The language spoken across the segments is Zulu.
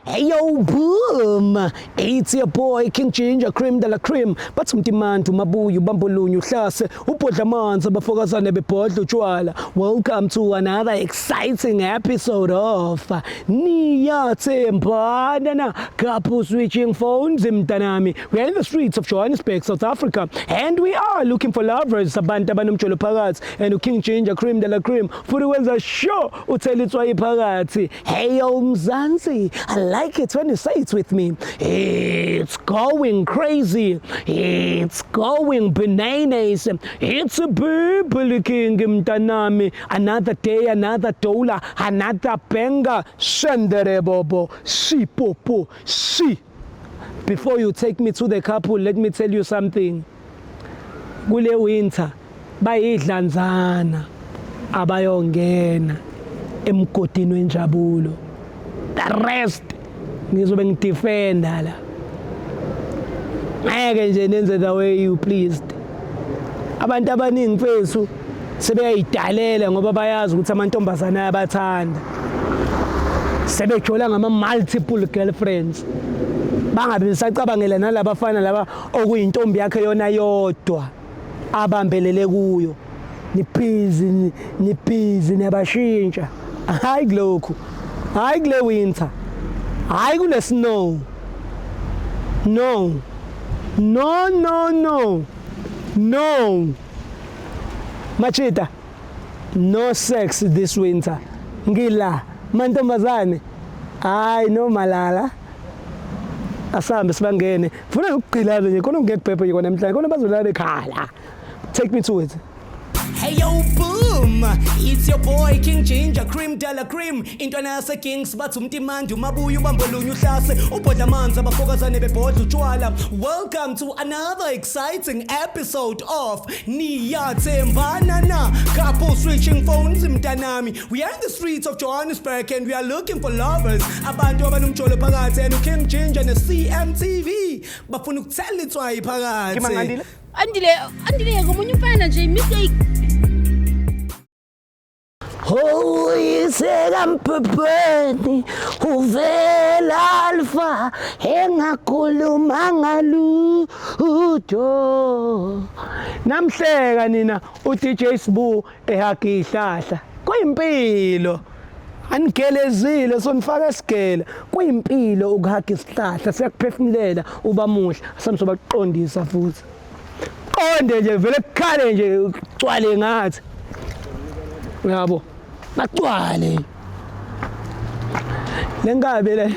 Hey yo, boom! It's your boy King Ginger Cream de la Cream. Bathi umtimantu mabuyu bambulunyu hlase ubhodla amanzi abafokazane bebhodla utshwala. Welcome to another exciting episode of Niyathembana na Couple Switching Phones mntanami. We are in the streets of Johannesburg, South Africa, and we are looking for lovers, abantu abanomjolo phakathi, and uKing Ginger Cream de la Cream futhi wenza sure uthela itswayi phakathi. Hey yo Mzansi, I like it when you say it with me. It's going crazy. It's going bananas. It's a people king mntanami. Another day, another dollar, another banger. Shendere bobo, si popo, si. Before you take me to the couple, let me tell you something. Kule winter bayidlanzana abayongena emgodini wenjabulo. The rest ngizobe ngidefenda la. Ngeke nje nenze the way you pleased. Abantu abaningi mfethu sebeyayidalela ngoba bayazi ukuthi amantombazane ayabathanda. Sebejola ngama multiple girlfriends. Bangabe besacabangela nalabafana laba okuyintombi yakhe yona yodwa abambelele kuyo. Nibhizi nibhizi niyabashintsha. Hayi kulokhu. Hayi kule winter. Hayi kule snow. No. No, no, no. No. Machita. No sex this winter. Ngila mantombazane. Hayi no malala. Asambe sibangene. Funa ukugqilaza nje khona ngeke kubhebhe nje khona namhlanje. Khona bazolala bekhala. Take me to it. Hey yo boom, it's your boy King Ginger Cream de la Cream. Intwana yase Kings bathi umtimandi umabuya ubambolunye uhlase ubhodla amanzi abafokazane bebhodla utshwala. Welcome to another exciting episode of Niyathembana na Couple Switching Phones mntanami. We are in the streets of Johannesburg and we are looking for lovers. Abantu abanomjolo phakathi and King Ginger ne CMTV bafuna ukuthela itswayi phakathi. Kimangandile? Andile, Andile ngomunye umfana nje mistake. Uyiseka mphepheni uvela alfa engakhulumanga lutho. Namhleka nina uDJ Sbu ehaga ihlahla. Kuyimpilo. Anigelezile sonifaka esigele. Kuyimpilo ukuhaga isihlahla siyakuphefumulela uba muhle. Samsobaqondisa futhi. Qonde nje vele kukhale nje kucwale ngathi. Uyabo? Bacwale. Lenkabi le.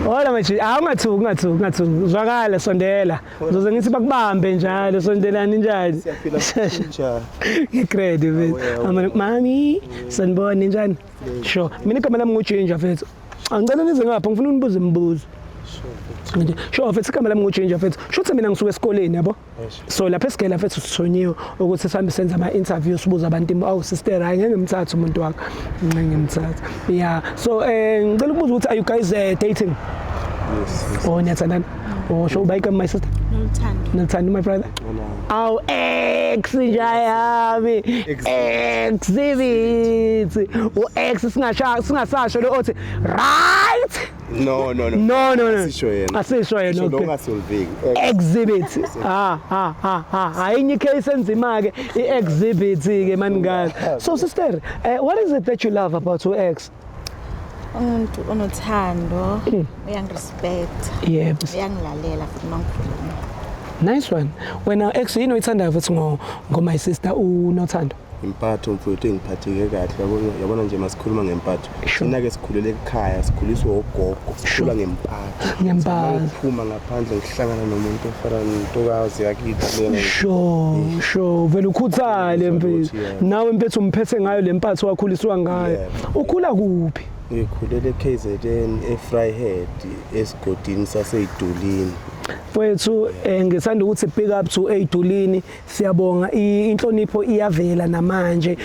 Hola manje, awungathuki, ungathuki, ungathuki. Zwakala sondela. Uzoze ngithi bakubambe njalo sondelani njani. Siyaphila njani? Ngigrade mfethu. Amane mami, sanibona njani? Sure. Mina igama lami nguGinger mfethu. Angicela nize ngapha ngifuna unibuze imibuzo. Nje, sure mfethu igama lami nguGinger mfethu. Shuthi mina ngisuka esikoleni yabo. So lapha esigela mfethu sithonyiwe ukuthi sihambe senze ama interviews sibuza abantu awu sister hayi ngeke ngimthathe umuntu wakho. Ngeke ngimthathe. Yeah. So ngicela ukubuza ukuthi are you guys dating? Yes. Oh niyathandana. Oh sure bye my sister. Noluthando. Noluthando my brother. Awu ex nje yami. Exhibit. U ex singasha singasasho lo othi right. No, no, no. No, no, no. Asisho yena. Asisho yena. Sho lo Okay. ungasolveki. Exhibit. Ah ah ah ah. Ayinye case enzima ke i-exhibit ke maningane. So sister, what is it that you love about your ex? Umuntu onothando, uyangirespect, Yebo. uyangilalela futhi uma ngikhuluma. Nice one. Wena ex yini oyithandayo futhi ngo ngo my sister uNothando? Impatho mfowethu engiphatheke kahle yabona yabona nje masikhuluma ngempatho. Sure. Thina ke sikhulele ekhaya sikhuliswa ogogo sikhula ngempatho. Ngempatho. Ngiphuma ngaphandle ngihlangana nomuntu ofana nentokazi yakithi lena. Sure, sure. Vele ukhuthale mfethu. Yeah. Nawe mfethu umphethe ngayo lempatho wakhuliswa ngayo. Yeah. Ukhula kuphi? Ngikhulele eKZN eVryheid esigodini saseyidulini. Mfowethu, ngithanda ukuthi big up to Eydulini. Siyabonga, inhlonipho iyavela namanje.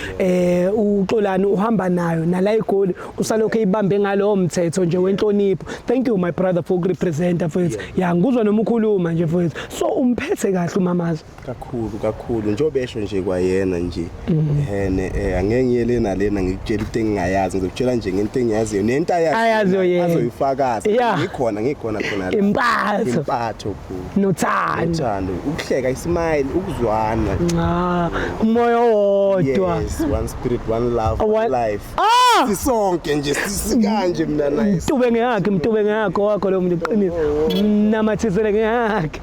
UXolani uhamba nayo nala eGoli, usalokhu eyibambe ngalowo mthetho nje wenhlonipho. Thank you, my brother, for ukurepresenta, mfowethu. Ya, ngikuzwa noma ukhuluma nje, mfowethu. So umphethe kahle umamazi? Kakhulu kakhulu, njengoba esho nje kwayena nje. Hene, angeke ngiye le nalena ngikutshela into engingayazi, ngizokutshela nje ngento engiyaziyo nento Ayaziyo yena. Azoyifakaza. Ngikhona khona la. Impatho. Impatho bhuti. Nothando. Uthando, ukuhleka, ismile, ukuzwana. Ah, umoya owodwa. Yes, one spirit, one love, one life. Ah! Sisonke nje, sisikanje mina naye. Mtube ngeyakhe, mtube ngeyakho wakho lo muntu, qinile. Namathisele ngeyakhe.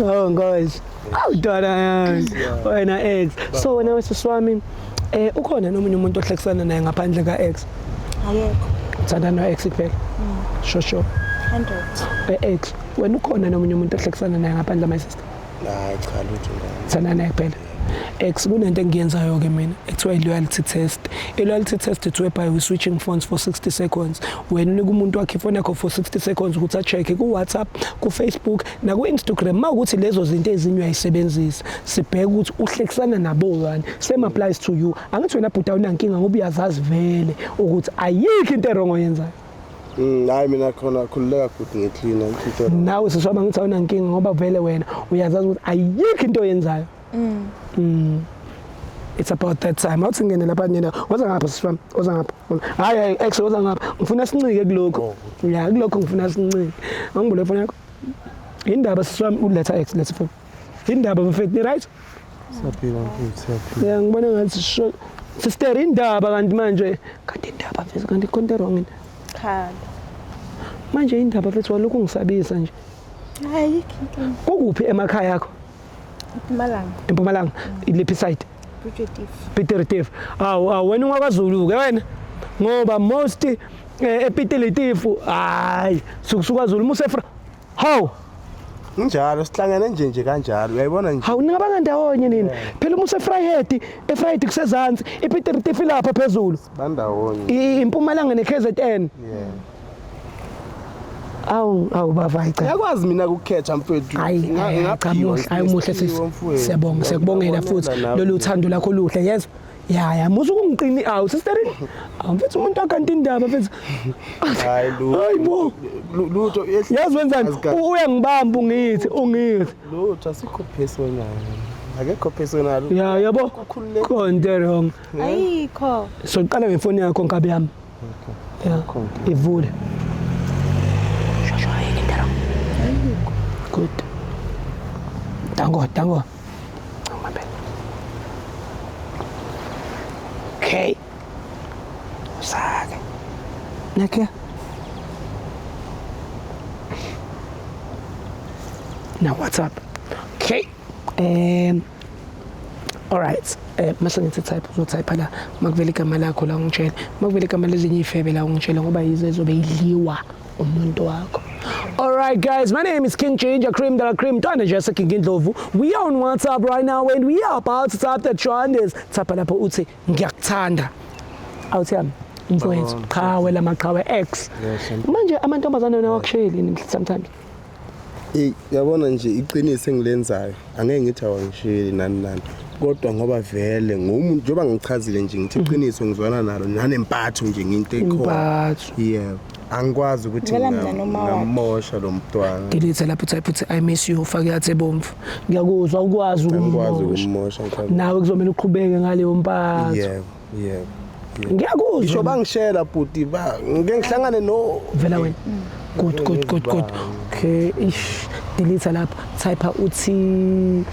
Oh ngosh. Awu dona yami. Wena ex. So wena wesisi wami, ukhona nomunye umuntu ohlekisana naye ngaphandle ka ex? Akekho. Uthanda no ex kuphela? Sure sure. 100. Ex, wena ukhona nomunye umuntu ohlekisana naye ngaphandle, my sister? Hayi cha, lutho ngani. Uthanda naye kuphela. Ex, kunento engiyenzayo ke mina ekuthiwa i-loyalty test. I-loyalty test, it's whereby we switching phones for 60 seconds. Wena unika umuntu wakhe ifoni yakho for 60 seconds ukuthi a-check ku-WhatsApp, ku-Facebook naku-Instagram. Ma ukuthi lezo zinto ezinye uyayisebenzisa, sibheke ukuthi uhlekisana nabo bani. Same applies to you. Angithi wena bhuti awunankinga ngoba uyazazi vele ukuthi ayikho into e-wrong oyenzayo. Hayi, mina khona khululeka futhi, ngiclean into. Nawe siswama, ngithi awunankinga ngoba vele wena uyazazi ukuthi ayikho into oyenzayo. It's about that time. Awuthi ngene lapha, ngene. Woza ngapha siswami, woza ngapha. Hayi hayi ex, woza ngapha. Ngifuna sincike kulokho. Ya, kulokho ngifuna sincike. Angibule ifoni yakho. Indaba siswami, uletha ex, letha ifoni. Indaba mfethu, ni right? Siyaphila mfethu, siyaphila. Ya, ngibona ngathi sister, indaba kanti manje, kanti indaba mfethu, kanti khona wrong yini? Cha. Manje indaba mfethu, walokhu ngisabisa nje. Ayikho inkinga. Kukuphi emakhaya akho? Mpumalanga. Empumalanga, iliphi side? Piet Retief. Piet Retief. Awu awu, wena ungakwaZulu ke wena. Ngoba most ePiet Retief, hayi, sukusuka Zulu musefra. Hawu, Njalo sihlangene nje nje kanjalo, uyayibona nje. Hawu, ningabanga ndawonye nini? Phela uma useVryheid, eVryheid kusezansi, iPiet Retief ilapha phezulu. Bandawonye. Impumalanga neKZN. Yeah. Awu awu baba, hayi cha. Ngiyakwazi mina ukukhetha mfethu. Hayi, hayi, cha, muhle, hayi muhle sisi. Siyabonga, siyakubongela futhi. Lolu thando lakho luhle, yes. Ya ya, musu kungiqini awu sister. Awu mfethu, umuntu akanti indaba mfethu. Hayi lutho. Hayi bo. Lutho. Yazi wenzani? Uyangibamba ungithi, ungithi. Lutho, asikho personal. Akekho personal. Ya, yabo. Kukhululeke. Konke wrong. Ayikho. So qala ngefoni yakho nkabi yami. Ya. Ivule. Shosho, ayikho into wrong. Good. Dango, dango. Ngibambe. Okay. Usake. Nakhe. Now WhatsApp. Okay. All right. Mase ngithi type, uzotype la makuvela igama lakho la ungitshele. Makuvela igama lezinye ifebe la ungitshele, ngoba yizo ezobe idliwa umuntu wakho. All right guys, my name is King Ginger Cream de la Cream Twana Jessica King Ndlovu. We are on WhatsApp right now and we are about to type the trenders. Type lapho uthi ngiyakuthanda. Awuthi yami mfowethu, qhawe lamaqhawe X. Yes. Manje amantombazane wena wakushayeli yini sometimes? Eh, yabona nje, iqiniso engilenzayo, angeke ngithi awangisheli nani nani, kodwa ngoba vele ngumuntu, njengoba ngichazile nje, ngithi iqiniso ngizwana nalo nanempatho nje, nginto ekhona. Impatho. Yebo, angikwazi ukuthi Vela mina noma wakhe. ngamosha lo mntwana. Delete lapho, type uthi I miss you, ufake yathi ebomvu. Ngiyakuzwa, ukwazi Angikwazi ukumosha. ukummosha mhlawumbe. Nawe kuzomela uqhubeke ngaleyo mpatho. Yebo yebo yebo. Ngiyakuzwa. Ngisho bangishela bhuti, ba ngike ngihlangane no Vela wena. Good good good good. Okay, ish, delete lapho, type uthi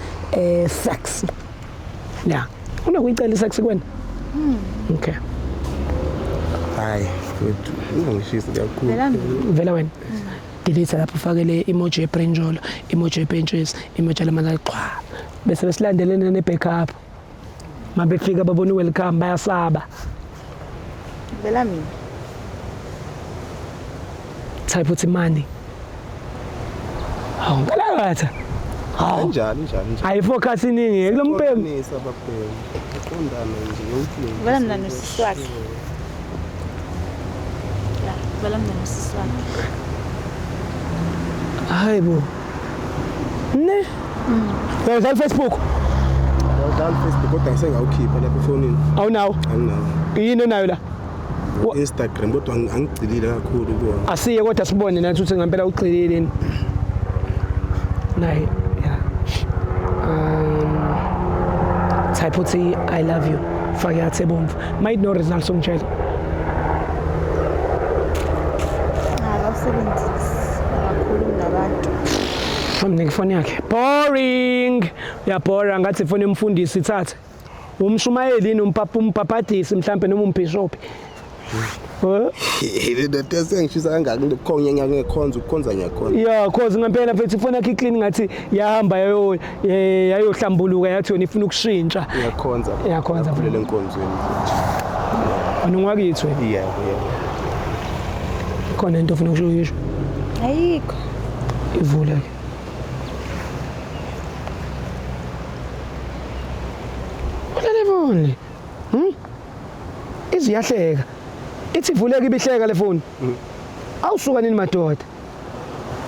sex. Yeah. Unokuyicela isex kuwena? Okay. Hayi mfethu, ungangishisi kakhulu. Vela mina. Vela wena. Delete lapho, ufake le emoji yebrinjolo, emoji yepentshisi, emoji yalamanzi qhwa. Bese besilandelene ne backup. Mabefika babona welcome bayasaba. Vela mina. Type uthi money. Hawu nkalakatha. Hawu. Kanjani njani njani. Ayifocus iningi kulompembe. Qondanisa babhemi, qondana nje yonke into. Vela mina nosisi wakhe. La, vela mina nosisi wakhe. Hayi bo. Ne? Uyadlala Facebook? Ngiyawudlala Facebook kodwa ngisengawukhipha lapha efonini. Awunawo? Anginawo. Yini onayo la? Instagram kodwa angigcilile kakhulu kuwona. Asiye kodwa sibone nathi ukuthi ngempela ugxilile yini. Nayi, ya. Type uthi I love you. Fake yathi ebomvu. Might no results ungitshela. Akawusebenzisi akakhulumi nabantu. Mnike ifoni yakhe. Boring. Uyabhora ngathi ifoni yomfundisi ithathe. Umshumayeli yini umpapa umbhabhadisi mhlambe noma umbhishophi. Eh? Le nto esengishisa kangaka ngikhonya ngiyakhonza ukukhonza ngiyakhonza. Yeah, cause ngempela mfethu ifoni yakhe iclean ngathi yahamba yayo yayohlambuluka yathi yona ifuna ukushintsha. Ngiyakhonza. Uyakhonza. Ngakhulela enkonzweni futhi. Wena ungakithi wena. Yebo yebo. Khona into ofuna ukuyisho. Ayikho. Ivule ke. Ulale foni. Iziyahleka. Ithi ivuleke ibihleka le foni. Awusuka nini madoda?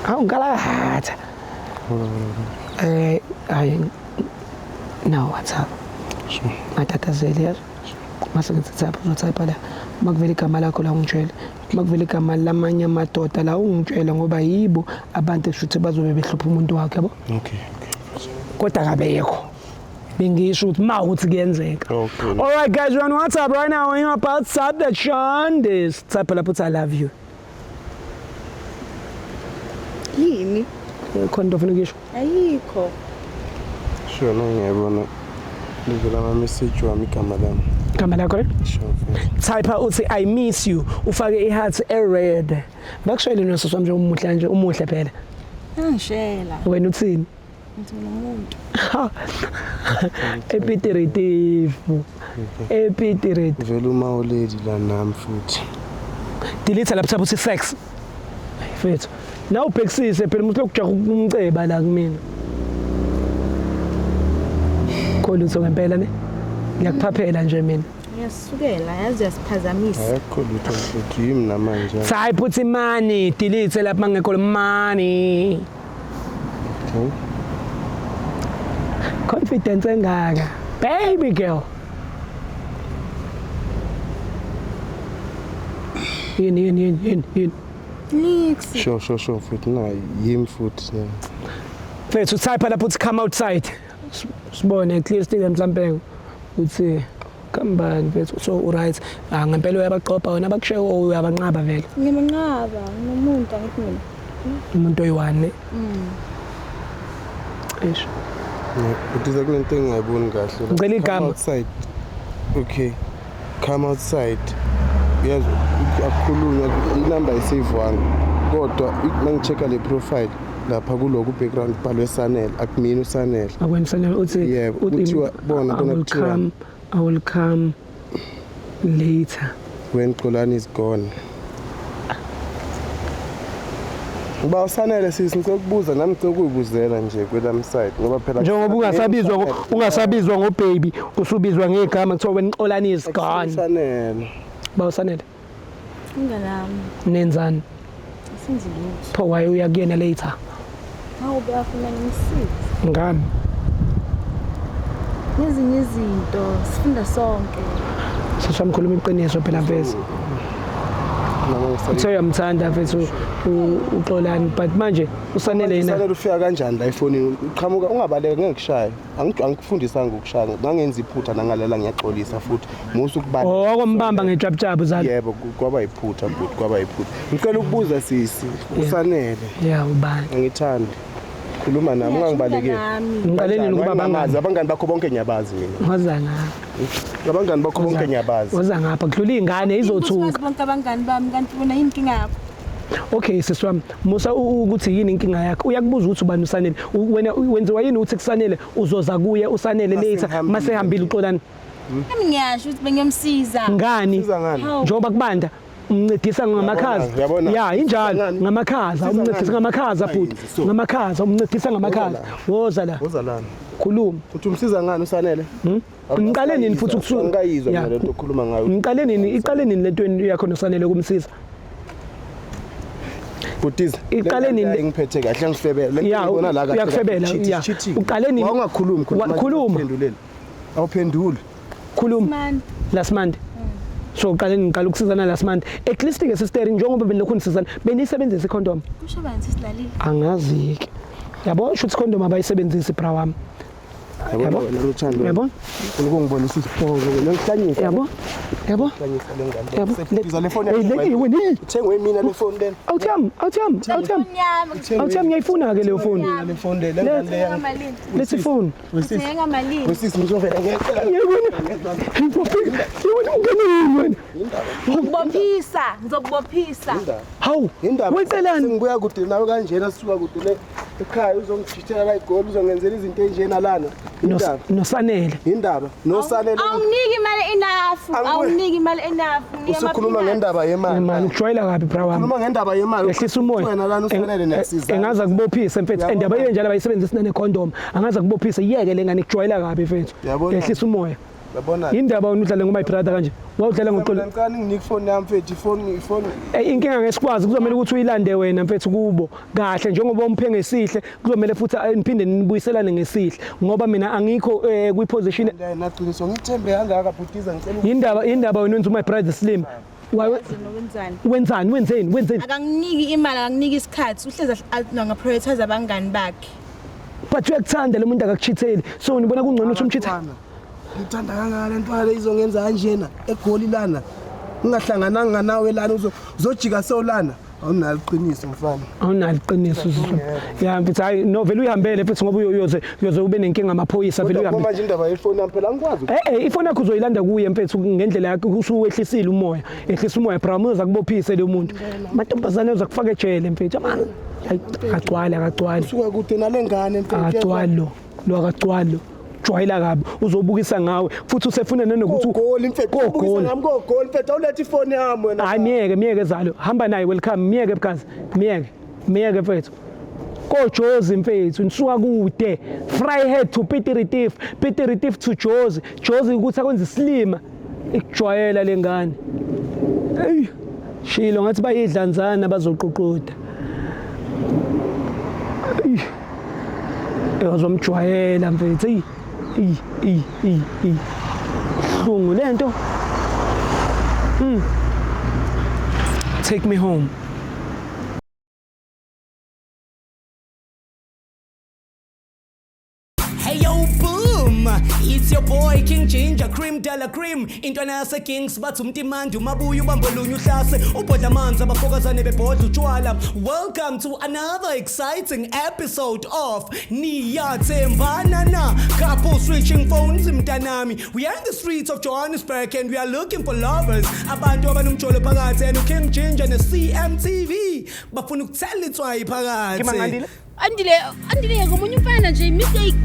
Awu ngalakatha. Hayi no WhatsApp. Sure. Ngatatazeli yazi. Mase ngithi type uzotype la. Makuvela igama lakho la ungitshele. Makuvela igama lamanye amadoda la ungitshele ngoba yibo abantu eshuthi bazobe behlupha umuntu wakhe yabo. Okay. Kodwa kabekho. Bengisho ukuthi ma ukuthi kuyenzeka. Okay. All right guys, we're on WhatsApp right now. We're about Sabda Chandis. Type lapho uthi I love you. Yini? Khona into ofuna ukuyisho? Ayikho. Sure no ngiyabona. Livela ama message wami igama lami. Igama lakho ne? Sure. mfethu. Type uthi I miss you. Ufake i-heart e-red. Bakushayele nosisi wami nje umuhle nje, umuhle phela. Angishela. Wena uthini? Ngithi unomuntu. Epitiritif. Epitiritif. Vele uma ulady la nami futhi. Delete lapha uthi sex. Mfethu. Na ubhekisise phela umuntu lokujaha umceba la kumina. Kholutho ngempela ne? Ngiyakuphaphela nje mina. Ngiyasukela yazi uyasiphazamisa. Ayikho lutho mfethu yimi namanje. Type uthi money, delete lapha mangekho money. Okay. Confidence engaka. Baby girl. Yini yini yini yini yini. Nix. Sure sure sure mfethu na yimi futhi. yeah. Mfethu type lapho uthi come outside. Sibone at least ke mhlambe uthi kambani mfethu so uright. Ah ngempela uyabaqopa wena bakushiye uyabanqaba vele. Ngiyamanqaba nginomuntu angithi mina. Umuntu oyi-one ne? Eish. Udiza kunento engingayiboni kahle. la. Ngicela Come igama. outside. Okay. Come outside. Yazi akukhulunywa inamba isavewanga. Kodwa mangichecka le profile lapha kuloku background kubhalwe Sanele akumina uSanele. Akwenza uthi Yebo, kuthiwa bona I bona will kuthiwa come I will come later. when Xolani is gone. Uba uSanele sisi ngicela ukubuza nami ngicela ukuyibuzela nje kwelami side ngoba phela Njengoba ungasabizwa ngobaby usubizwa ngegama kuthiwa when Xolani is gone. Sanele. Ba uSanele Inganami. nenzani? Asenzi lutho. Pho waye uya kuyena later. Hawu bafuna ngimsize. Ngani? Ngezinye izinto sifunda sonke. Sishamkhuluma iqiniso phela mfethu. Noma ngisale Uthe uyamthanda mfethu uXolani but manje uSanele yena Usanele ufika kanjani la efonini? Uqhamuka ungabaleka ngeke kushaye. Angikufundisanga ukushaya. Ngangenza iphutha nangalela ngiyaxolisa futhi. Musu ukubaleka. Oh wakombamba ngejabujabu zalo. Yebo kwaba iphutha bhuti kwaba iphutha. Ngicela ukubuza sisi, uSanele Yeah ubani? angithandi. Khuluma nami ungangibalekeli. Ngiqale nini ukuba abangani? abangani? Abangani bakho bonke ngiyabazi mina. Waza ngapha. Abangani bakho bonke ngiyabazi. Waza ngapha kudlula izingane izothuka. Bonke abangani bami kanti bona yini inkinga yakho? Okay sisi wami, musa ukuthi yini inkinga yakho. Uyakubuza ukuthi ubani uSanele. Wena wenziwa yini ukuthi kuSanele uzoza kuye uSanele later Masehambile. masehambile uXolani. Nami ngiyasho ukuthi bengiyomsiza. Ngani? Siza ngani? Hawu. Njengoba kubanda umncedisa ngamakhaza. Uyabona? Ya injalo Siza ngani? ngamakhaza Siza umncedisa ngani? ngamakhaza bhuti. Ayenzi, so. Ngamakhaza umncedisa ngamakhaza. Woza la. Woza lana. Khuluma. Uthi umsiza ngani uSanele? Ngiqale nini futhi ukusuka? Angikayizwa Ya. mina lento okhuluma ngayo. Ngiqale nini iqale nini lento yakho noSanele kumsiza? Bhutiza. Iqale nini? Ngiphethe kahle ngifebela. Ya, Ngibona la kahle. uyakufebela, ya. Uqale nini? Wawungakhulumi khona. Wa- khuluma. Uphendulele. Awuphenduli. Khuluma. Man, Last month. So uqale ngiqala ukusizana last month. At least ke sister, njengoba benilokhu nisizana, benisebenzisa icondom? Kusho bani sisilalile? Angazi ke. Yabo, shuthi condom abayisebenzisi, bra wami. Yabona wena Luthando. Yabo? Ufuna ukungibonisa isibhongo wena, ngihlanyisa. Yabo? Yabo? Ngihlanyisa le ngane. Yabo? Bhutiza, le phone. Hey, le wena. Ithengwe mina le phone lena. Awuthami, awuthami, awuthami. Nyama. Awuthami, ngiyayifuna ke leyo phone. Le phone le, le ngane le. Malini? Lethi phone. Uthenga malini? Wesisi, ngizovela ngiyacela. Ngiyabona. Ngiyabona. Ngiyabona ungene yini wena? Ngizokubophisa, ngizokubophisa. Hawu. Indaba. Wecelani? Sengibuya kude nawe kanjena, sisuka kude le ekhaya, uzongijithela la igoli, uzongenzela izinto enjena lana. Indaba. Nosanele. Indaba. Nosanele. Awunginiki imali enough. Awunginiki imali enough. Nginika Usukhuluma ama-peanuts. ngendaba yemali. Mani, ukujwayela kabi, bra wami. Khuluma ngendaba yemali. Ehlisa umoya. Wena lana usanele niyasizana. Engaza kubophise, mfethu. Uyabona? And abaye njalo abayisebenzisi nane condom. Angaza kubophise, yeke le ngane, kujwayela kabi, mfethu. Uyabona? Ehlisa umoya. Yabona. Indaba wena udlale ngo my brother kanje. Wawudlala ngoxolo. Ngicela nginike ifoni yami, mfethu, ifoni, ifoni. Eh, inkinga ngesikwazi kuzomela ukuthi uyilande wena, mfethu, kubo kahle njengoba umphe ngesihle, kuzomela futhi niphinde nibuyiselane ngesihle, ngoba mina angikho kwi-position. Naqiniso, ngithembe kangaka, bhutiza, ngicela. Indaba wena wenza my brother slim. Yazi nokwenzani? Wenzani, wenzeni, wenzeni? Akanginiki imali, akanginiki isikhathi. Uhlezi nga-prioritize abangani bakhe. But uyakuthanda lo muntu, akakuchitheli, so ngibona kungcono ukuthi umchithe. Ngithanda kangaka le ntwana le, izongenza kanjena egoli lana. Ngingahlangananga nawe lana, uzojika sewulana. Awunalo iqiniso, mfana. Awunalo iqiniso ya, mfethu. Hayi no, vele uyihambele, mfethu, ngoba uyoze ube nenkinga amaphoyisa, vele Kodwa uyihambele. manje indaba yefoni yami phela angikwazi. Ifoni yakho uzoyilanda kuye, mfethu, ngendlela yakho usuwehlisile umoya. Ehlisa umoya, bra, uza kubophise lo muntu. Amantombazane uza kufaka ejele, mfethu. Amani, akagcwali, akagcwali. Usuka kude nale ngane, mfethu. Akagcwali lo. Lo akagcwali lo. Jwayela kabi, uzobukisa ngawe futhi usefuna nanokuthi Kogoli, mfethu. Ubukisa Kogoli. ngami kogoli, mfethu. Awulethe ifoni yami wena. Hayi, miyeke, miyeke zalo. Hamba naye, welcome, miyeke bukazi. Miyeke. Miyeke, mfethu. Kojozi, mfethu, nisuka kude. Vryheid to Piet Retief, Piet Retief to Jozi. Jozi ukuthi akwenza isilima. Ikujwayela lengane. Ey. Shilo ngathi bayidlanzana bazoququda. Ey. Uyazomjwayela, mfethu. Ey. Ey, ey, ey, ey. Hlungu lento. Take me home. Hey yo, boom! It's your boy King Ginger Cream Della Cream. Intwana yase Kings, bathi umtimandi umabuya ubambolunye uhlase ubhodla amanzi abafokazane bebhodla utshwala. Welcome to another exciting episode of Niyathembana Na. Couple switching phones, mntanami. We are in the streets of Johannesburg and we are looking for lovers. Abantu abanomjolo phakathi, and King Ginger ne CMTV bafuna ukuthela itswayi phakathi. Kimangandile? Andile, Andile, ngomunye umfana nje, mistake.